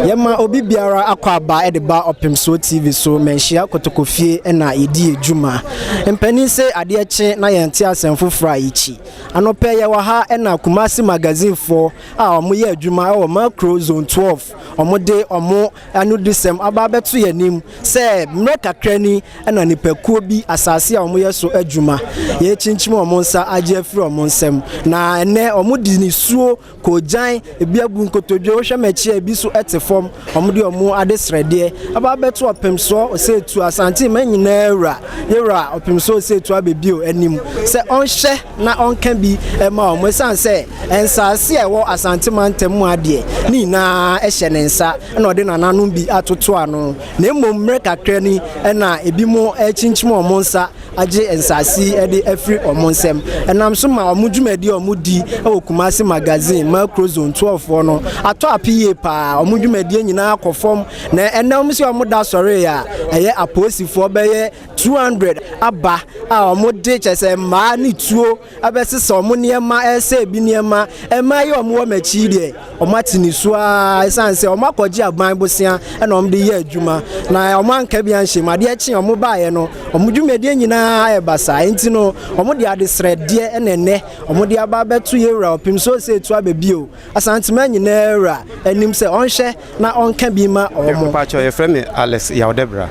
Yɛma obi biara akɔ aba de ba Ɔpemsoɔ TV so Manhyia Kotokofie na yɛdi yɛ dwuma. Mpanin se adeɛ kye na yɛnte asɛm foforɔ a yɛkyi. Anɔpɛ yɛwɔ ha na Kumasi Magazine foɔ a wɔyɛ adwuma wɔ Makro Zone 12 wɔde wɔn anodisɛm aba abɛto yɛn anim sɛ mmerɛ kakra ni na nnipakuo bi asase a wɔyɛ so adwuma yɛrekyinkyim wɔn nsa agye afiri wɔn nsam na ɛnɛ wɔde nisuo koogyan, ebi abu nkotodwe, wohwɛ m'akyi a ebi nso te fam, wɔde wɔn adesrɛdeɛ aba abɛto Ɔpemsoɔ Osetu, Asante mma nyinaa wura, yɛwura Ɔpemsoɔ Osetu Abɛbio anim sɛ ɔnhyɛ na ɔnka bi ma wɔn ɛsiane sɛ nsaase a ɛwɔ Asante mantam mu adeɛ ne nyinaa hyɛ ne nsa na ɔde nananom bi atoto ano na mmom mmerɛ kakra ni na ebi mo rekyinkyim wɔn nsa agye nsase yi de afiri wɔn nsam. Ɛnam so ma wɔn dwumadi a wɔdi wɔ Kumasi Magazine, Macro Zone 12 foɔ no atɔ ape yie paa. Wɔn dwumadie nyinaa kɔ fam na ɛnɛ wɔn sɛ wɔn da sɔree a ɛyɛ apolisifoɔ bɛyɛ 200 aba a wɔde kyɛ sɛ mmaa ne tuo abɛsesa wɔn nneɛma ɛresɛ ebi nneɛma. Mmaa yi a wɔwɔ m'akyi yi deɛ wɔate nisuo ara ɛsiane sɛ wɔakɔgye aban bosea na wɔde yɛ adwuma na wɔn anka bi anhyɛ mu. Adeɛ kye wɔn baeɛ no wɔn dwumadie nyinaa ayɛ basaa nti no wɔde adesrɛdeɛ na ɛnɛ wɔde aba abɛto yɛn wura ɔpem so sɛ etu abɛbio Asantema nyinaa wura anim sɛ ɔnhwɛ na ɔnka bi ma wɔn. Mpakyɛw yɛfrɛ me Alex Yawdebra,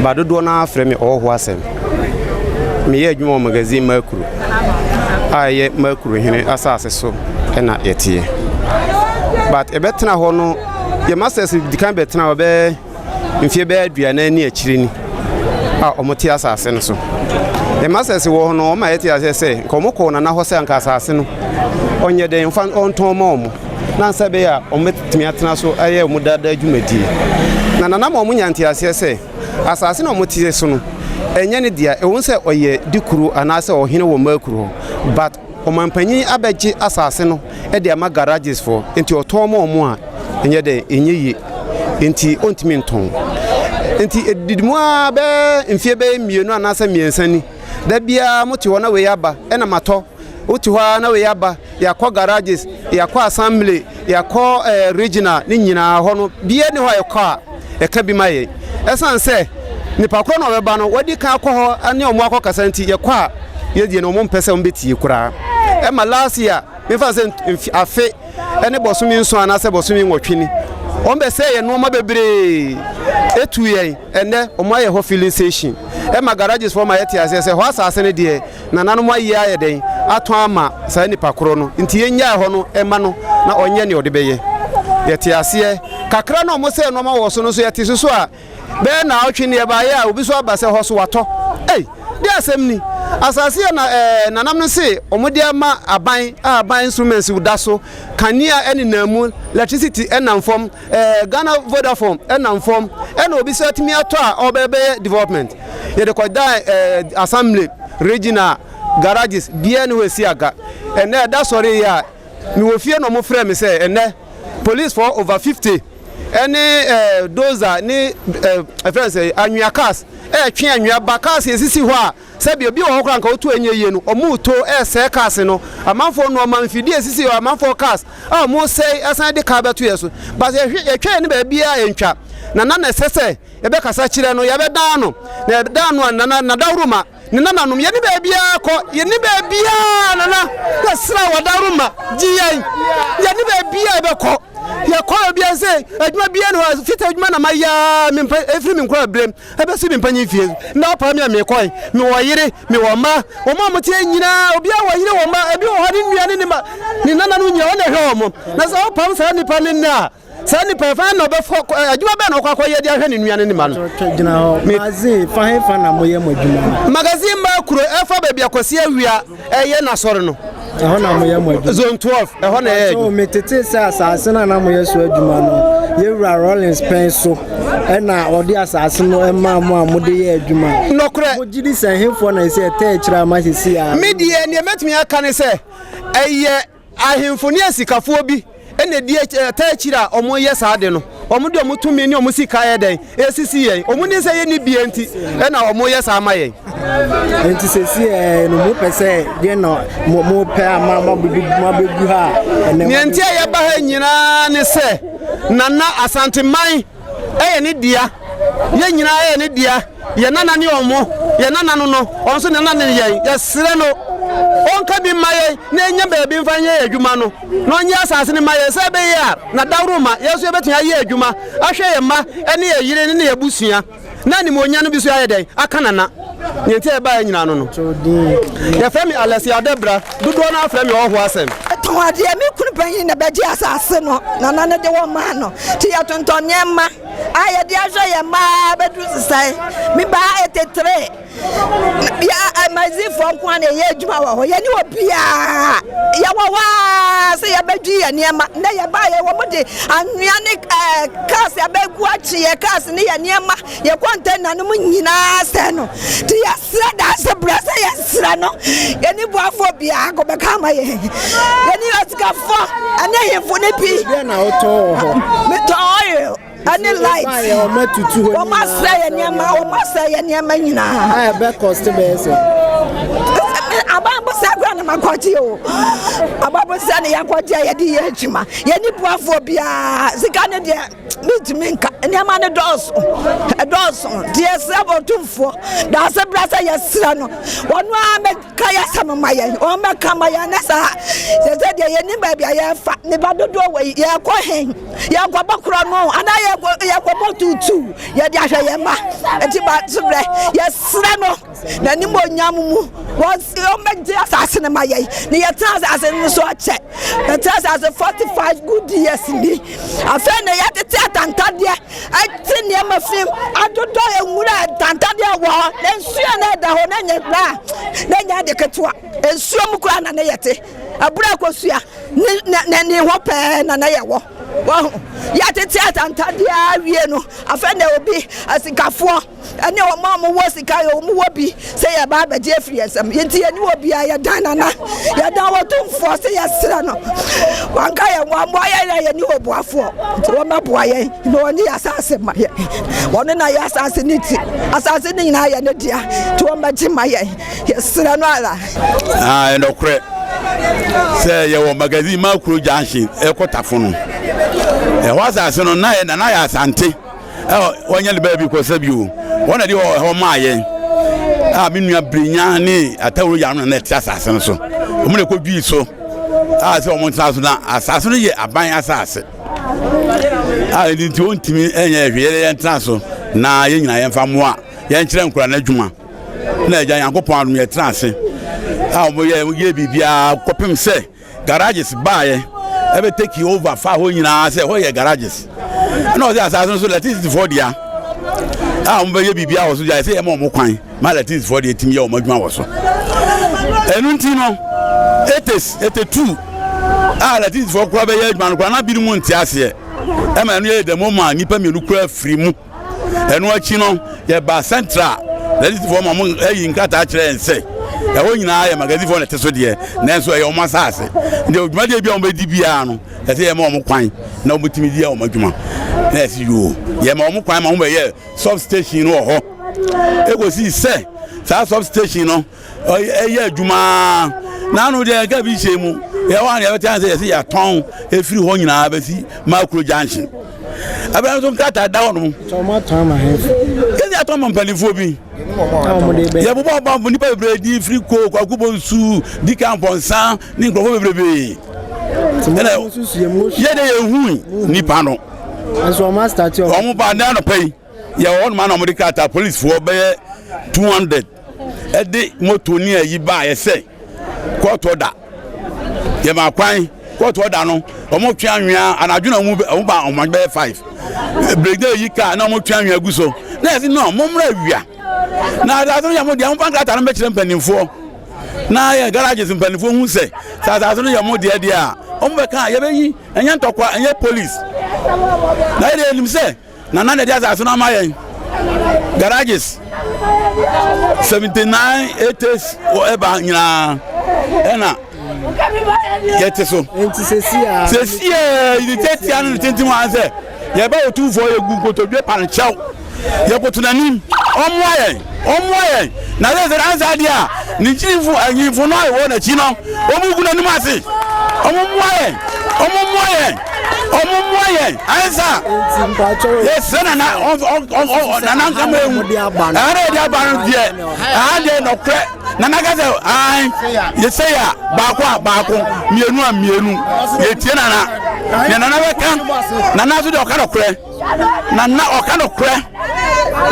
but dodoɔ no ara frɛ me Ɔhɔhoɔ Asɛm. Meyɛ adwuma wɔ Magazine Makuro a ɛyɛ Makuro hene asase so na yɛteɛ. But ɛbɛtena hɔ no, yɛ masters di kan bɛtena hɔ bɛyɛ mfeɛ bɛyɛ aduanan ne akyire ni a wɔte asase no so. Yɛn masters wɔ hɔ no, wɔma yɛte aseɛ sɛ nka wɔkɔɔ nana hɔ sɛ anka asase no ɔnyɛ dɛn mfa ɔntɔn ma wɔn na ansa ɛbɛyɛ a wɔbɛtumi atena so ayɛ wɔn daadaa dwumadie. Na nana ma wɔnya nteaseɛ sɛ asase no a wɔte so no ɛnyɛ ne dea, ɛwom sɛ ɔyɛ dikuro anaasɛ ɔhene wɔ Makuro hɔ but Ɔmanpanyin abɛgye asase no de ama garages foɔ nti ɔtɔn ma wɔn a ɛnyɛ dɛ ɛnyɛ yie nti ɔntumi ntɔn nti ɛdidi mu ara bɛyɛ mfeɛ bɛyɛ mmienu anaasɛ mmiɛnsa ni da biara mote hɔ na wei aba ɛna matɔ wote hɔ ara na wei aba yɛakɔ garages yɛakɔ assembly yɛakɔ eh, regional ne nyinaa hɔ no biara ni hɔ a yɛkɔ a ɛka bi ma yɛn ɛsiane sɛ nipa korɔ na ɔbɛba no wadi kan akɔ hɔ ne ɔmo akɔkasa nti yɛkɔ a yɛdeɛ no ɔmo mpɛ sɛ ɔmo bɛtie koraa ɛma last year mefa sɛ afe ɛne bɔsome nson anaasɛ bɔsome nwɔtwe ni wɔn bɛsɛ yɛn nneɛma bebree etu yɛn ɛnɛ wɔn ayɛ hɔ filling station ɛma garages fɔ ma yɛte aseɛ sɛ hɔ asase no deɛ Nananom ayie ayɛ dɛn atɔn ama saa nipa korɔ no nti yɛnnyae hɔ no mma no na ɔnyɛ nea ɔde bɛyɛ. Yɛte aseɛ. Kakra na wɔsɛe nnoɔma wɔ so no nso yɛte so so a bɛyɛ naawɔtwe ni ɛbaeɛ a obi nso aba sɛ hɔ so watɔ. Ei! Deɛ asɛm ni? Asase a na ɛɛ nanam no se wɔde ama aban a aban instruments da so, kanea nenam mu, electricity nam fam, ɛɛ Ghana Vodafone nam fam ɛna obi sɛ atumi atɔ a ɔbɛbɛyɛ development. Yɛde kɔdan ɛɛ assembly, regional, garages biara ne hɔ esi aga. Ɛnɛ ɛda sɔre yi a mewɔ fie na wɔn frɛ me sɛ ɛnɛ police for over 50 ɛne ɛɛ dozer ne ɛɛ ɛfrɛ sɛ anwea cars ɛɛtwe anwea ba cars esisi hɔ a Sɛbi obi wɔ hɔ koraa nka otu a ɛnyɛ yie no, wɔreto resɛe cars no, amanfoɔ nnoɔma, mfidie a ɛsisi hɔ, amanfoɔ cars a wɔresɛe asan de car bɛto yɛn so. But yɛhwɛ yɛtwa yɛn baabiara ɛntwa. Nana na ɛsɛ sɛ yɛbɛkasa kyerɛ no, yɛbɛdan no, na yɛdan no a nana nadawuruma, ne nananom, yɛne baabiara kɔ, yɛne baabiara nana, yɛsrɛ wadaworoma, gye yɛn, yɛne baabiara yɛbɛkɔ. Yɛkɔ baabiara sɛ adwuma biara ne hɔ, fita adwuma na mayɛ a mempɛ, ɛfiri me nkora berɛm. Ɛbɛsi me mpanyin fie na ɔpaa me a mekɔe. Mewɔ yere, mewɔ mma. Wɔn a wɔte ha nyinaa, obiara wɔ yere wɔ mma. Ebi wɔ hɔ ne nua ne ne ma ne nananom nyinaa wɔn na ɛhwɛ wɔn. Na sɛ ɔpam saa nipa no nnɛ a, saa nipa yi fa na ɔbɛfɔ adwuma bɛn na ɔkɔ akɔyɛ de ahwɛ ne nua ne ne mma no. Gyina hɔ. Magazine fa he fa na moyɛ mo adwuma no? Magazine mmaa kuro ɛfa baabi a Kwasi Awia ɛyɛ n'asɔre no. Ɛhɔ na moyɛ mo adwuma. Zone 12 ɛhɔ na ɛyɛ adwuma. Metete sɛ asase no a na moyɛ so adwuma no, yɛwura Rawlings pɛn so ɛna ɔde asase no ɛmaa mo a mode yɛ adwuma. Nɔkorɛ. Mogye di sɛ hefoɔ na ɛsɛ ɛtɛ akyire ama sisi a? Me deɛ neɛ mɛtumi aka ne sɛ ɛyɛ ahemfo ne asikafoɔ bi na ɛdi ɛta akyire a wɔyɛ saa ade no. Wɔn de wɔn tumi ne wɔn sika yɛ dɛn esisi yɛn. Wɔn nim sɛ yɛnni bie nti ɛna wɔyɛ saa ma yɛn. Nti sɛsi ɛɛ no mo pɛ sɛ deɛ na mo mo pɛ ama mo abɛgu mo abɛgu ha a ɛnɛ. Nea nti a yɛba ha nyinaa ne sɛ. Nana Asanteman yɛ ne dea, yɛn nyinaa yɛ ne dea, yɛn nana ne ɔmo, yɛn nana no no, ɔno nso nana ne yɛn. Yɛsrɛ no ɔnka bi mma yɛn na yɛnya baabi mfa nyɛ yɛn adwuma no, na ɔnyɛ asase no mma yɛn sɛ ɛbɛyɛ a n'adaworoma yɛn nso yɛbɛtumi ayɛ adwuma ahwɛ yɛn mma ne yɛn yere ne yɛn abusua. Na animuonyam no bi nso ayɛ dɛn aka Nana. Nea nti a yɛbaeɛ nyinaa no no. Yɛfrɛ me Alɛsia Debra, dodoɔ no ara frɛ me Ɔhɔhoɔ Asɛm. Metɔn adeɛ, me kunu panyin na bɛgye asase no, Nana no de wɔn maa no. Nti yɛtontɔn nneɛma a yɛde ahwɛ yɛn mma ara bɛduru sesae. Me ba 83, yɛ Mazifoɔ nko ara na yɛyɛ adwuma wɔ hɔ, yɛne obiara. Yɛwɔ hɔ ara sɛ yɛbɛdwi yɛn nneɛma. Nnɛ yɛbaeɛ, wɔn de anwea ne ɛɛ cars abɛgu akye yɛn cars ne yɛn nneɛma. Yɛn kɔntɛna no mu nyinaa sɛe no. Nti yɛsrɛ daase brɛ sɛ yɛsrɛ no. Yɛne boafoɔ biara kɔ bɛka ama yɛn. Yɛne asikafoɔ ɛne ahemfo no bi. Deɛ na wotɔn wɔ hɔ? Metɔn oil ɛne light. Wɔn asɛe yɛn nneɛma, wɔn asɛe yɛn nneɛma nyinaa. A ɛbɛ kɔste bɛyɛ sɛ? Aban bosia kura na makɔgye o. Aban bosia na yɛakɔgye a yɛde yɛ adwuma. Yɛne boafoɔ biara. Sika no deɛ. Mentumi nka, nneɛma no dɔɔso, ɛdɔɔso. Nti yɛsrɛ Otumfoɔ, daase bra sɛ yɛsrɛ no, ɔno ara mɛka yɛ asɛm ma yɛn, ɔno mɛka ma yɛn ne saa. Sɛ sɛ deɛ yɛnim baabi a yɛrefa, ne ba dodoɔ wɔ yi, yɛrekɔ he, yɛrekɔbɔ korɔ no, anaa yɛrekɔ yɛrekɔbɔ tuutuu, yɛde ahwɛ yɛn mma. Nti daase brɛ, yɛsrɛ no, n'animuonyam mu, wɔmmɛgye asase no ma yɛn, na yɛtena asase no so akyɛ. Yɛtena asase 45 good years ni. Afei na yɛtete atantadeɛ, ɛte nneɛma fi, adodɔ nwura atantadeɛ wɔ hɔ, na nsuo na ɛda hɔ na nyɛ bra, na nyɛ ade ketewa. Nsuo mu koraa na ne yɛte. Abura akosua ne ne ne hɔ pɛɛ na na yɛwɔ. Wɔho yɛtete atantadeɛ awie no, afei na obi asikafoɔ ɛne wɔn a wɔwɔ sika yɛ wɔn wɔ bi sɛ yɛba abɛgye afiri yɛn nsam. Yɛnti yɛne wɔ biara yɛdan nana, yɛdan wɔ tumfoɔ sɛ yɛsrɛ no wanka yɛn wɔammoa yɛn na yɛne wɔ boafoɔ nti wɔmmɛboa yɛn na wɔne yɛ asase ma yɛn. Wɔno na yɛ asase ne ti, asase ne nyinaa yɛ ne dea nti wɔmmɛgye ma yɛn, yɛsrɛ no ara. Ah, ɛnɔkorɛ sɛ yɛwɔ magazine Makuro Junction ɛkɔ Tafo no, ɛhɔ asase no na yɛ nana yɛ Asante. Wɔnyɛ ne baabi kɔ sɛ bio. Wɔn na de ɛhɔ maa yɛn. A me nua Brenya ne Atawuro Yano na ɛte asase no so. Wɔn na ɛkɔdwii so a sɛ wɔn ntena so na asase no yɛ aban asase. A ɛdi nti wɔntumi nyɛ hwee yɛn ntena so na yɛn nyinaa yɛmfa mmoa yɛnkyerɛ nkora no adwuma. Na agya Nyankopɔn adom yɛtena ase a wɔn yɛ yɛ biribiara kɔpem sɛ Garages baeɛ ɛbɛ take over fa hɔ nyinaa sɛ hɔ yɛ garages ɛna ɔsɛ asaase no so electricity foɔ dea a wɔn bɛyɛ biribi wɔ so deɛ ɛsɛ yɛ ma wɔn kwan ma electricity foɔ deɛ tumi yɛ wɔn adwuma wɔ so ɛnu nti no etes etetu a electricity foɔ kora bɛyɛ adwuma no kora na binom nte aseɛ ɛma ɛno yɛ dɛm ma nipa mmienu kora firi mu. Ɛno akyi no, yɛbaa Central Legislativefoɔ ma wɔn ayi nkrataa kyerɛ yɛn sɛ ɛhɔ nyinaa yɛ magazifoɔ na ɛte so deɛ, nanso ɛyɛ wɔn asase. Nti dwumadie bi a wɔbɛdi biara no, ɛsɛ yɛma wɔn kwan na wɔbɛtumi di wɔn adwuma. Na yɛsi yoo, yɛma wɔn kwan ma wɔn bɛyɛ substation no wɔ hɔ. Ɛkɔsii sɛ saa substation no ɛyɛ adwuma n'ano deɛ nka bi hyɛ mu yɛwɔ a yɛbɛte sɛ yɛsɛ yɛatɔn ɛfiri hɔ nyinaa bɛsi makuro junction ɛbɛn nso nkrataa da hɔ nom yɛsɛ yɛatɔn ma mpanimfoɔ bi yɛbobɔ ɔba nnipa bebree din firi ko kwaku bonsu dika mpɔnsa ne nkurɔfoɔ bebrebe ɛna yɛde yɛhu nipa no wɔn ba ne anɔpa yi yɛwɔ hɔ nom ana wɔde krataa polisifoɔ bɛyɛ 200 ɛde moto ne ayi baeɛ sɛ kɔɔto ɔda yɛma kwan kɔɔto ɔda no wɔn twe anwea anadwo na wɔn ba wɔn bɛyɛ 5 breda yi kaa na wɔn twe anwea gu so na yɛsi no mo mmra awia na asase no yɛ mo deɛ mo fa nkrataa no bɛkyerɛ mpanimfoɔ na yɛ garages mpanimfoɔ hu sɛ sɛ asase no yɛ mo deɛ deɛ a wɔn bɛka yɛbɛyi ɛnyɛ ntɔkwa ɛnyɛ police na yɛ deɛ yɛnim sɛ Nana na ɛde asase no ama yɛn. Garages 79 80 ɛba nyinaa ɛna yɛte so. Nti sɛsi a. Sɛsi a ne tiatia no ne tenten wɔn sɛ yɛba otumfoɔ yɛgu nkotodwe pa no kyɛw yɛkoto n'anim ɔmmoa yɛn ɔmmoa yɛn na sɛ sɛ ansa adeɛ a ne nkyinfo anyinfo no a ɛwɔ n'akyi no wɔn gu n'anim ase. Ɔmo mmoa yɛn, ɔmo mmoa yɛn, ɔmo mmoa yɛn. Ansa yɛsrɛ nana nana nkama ehu. Ɛha na yɛde aba no deɛ, ɛha deɛ nɔkorɛ. Nana ka sɛ ae, yɛsɛ yɛ a baako a baako, mmienu a mmienu. Yɛtie nana. Nea nana bɛka, nana nso deɛ ɔka nɔkorɛ. Nana ɔka nɔkorɛ.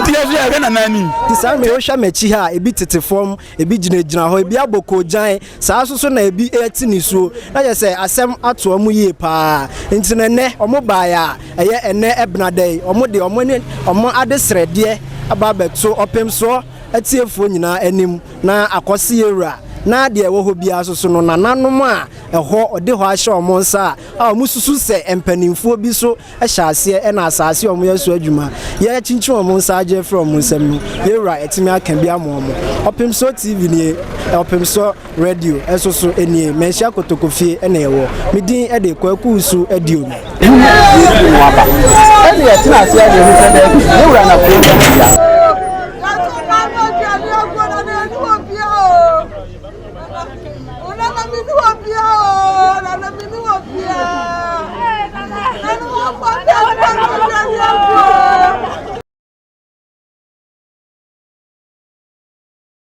Nti yɛ nso yɛhwɛ nana anim. Nti saa mmerɛ yi wohwɛ m'akyi ha a, ebi tete fam, ebi gyinagyina hɔ, ebi abɔ koogyan, saa nso so na ebi rete nisuo. Na kyerɛ sɛ asɛm ato wɔn yie pa ara. Nti no ɛnnɛ wɔn baeɛ a, ɛyɛ ɛnnɛ Ɛbenada yi, wɔn de wɔn ani, wɔn adesrɛdeɛ aba abɛto ɔpemsoɔ atiefoɔ nyinaa anim na akɔse yɛn wura. Na deɛ ɛwɔ hɔ biara nso so no, nananom a ɛhɔ, ɔde hɔ ahyɛ wɔn nsa a, a wɔsusu sɛ mpanimfoɔ bi so hyɛ aseɛ na asaase a wɔyɛ so adwuma yɛakyinkyim wɔn nsa agye afiri wɔn nsam no, yɛn wura atumi aka bi ama wɔn. Ɔpemsoɔ TV nie, Ɔpemsoɔ Radio nso so nie, Manhyia Kotokofie na yɛwɔ. Me din de Kwaku Wusu Aduonu. Ɛnna yɛtena ase a na yɛhu sɛ daabi.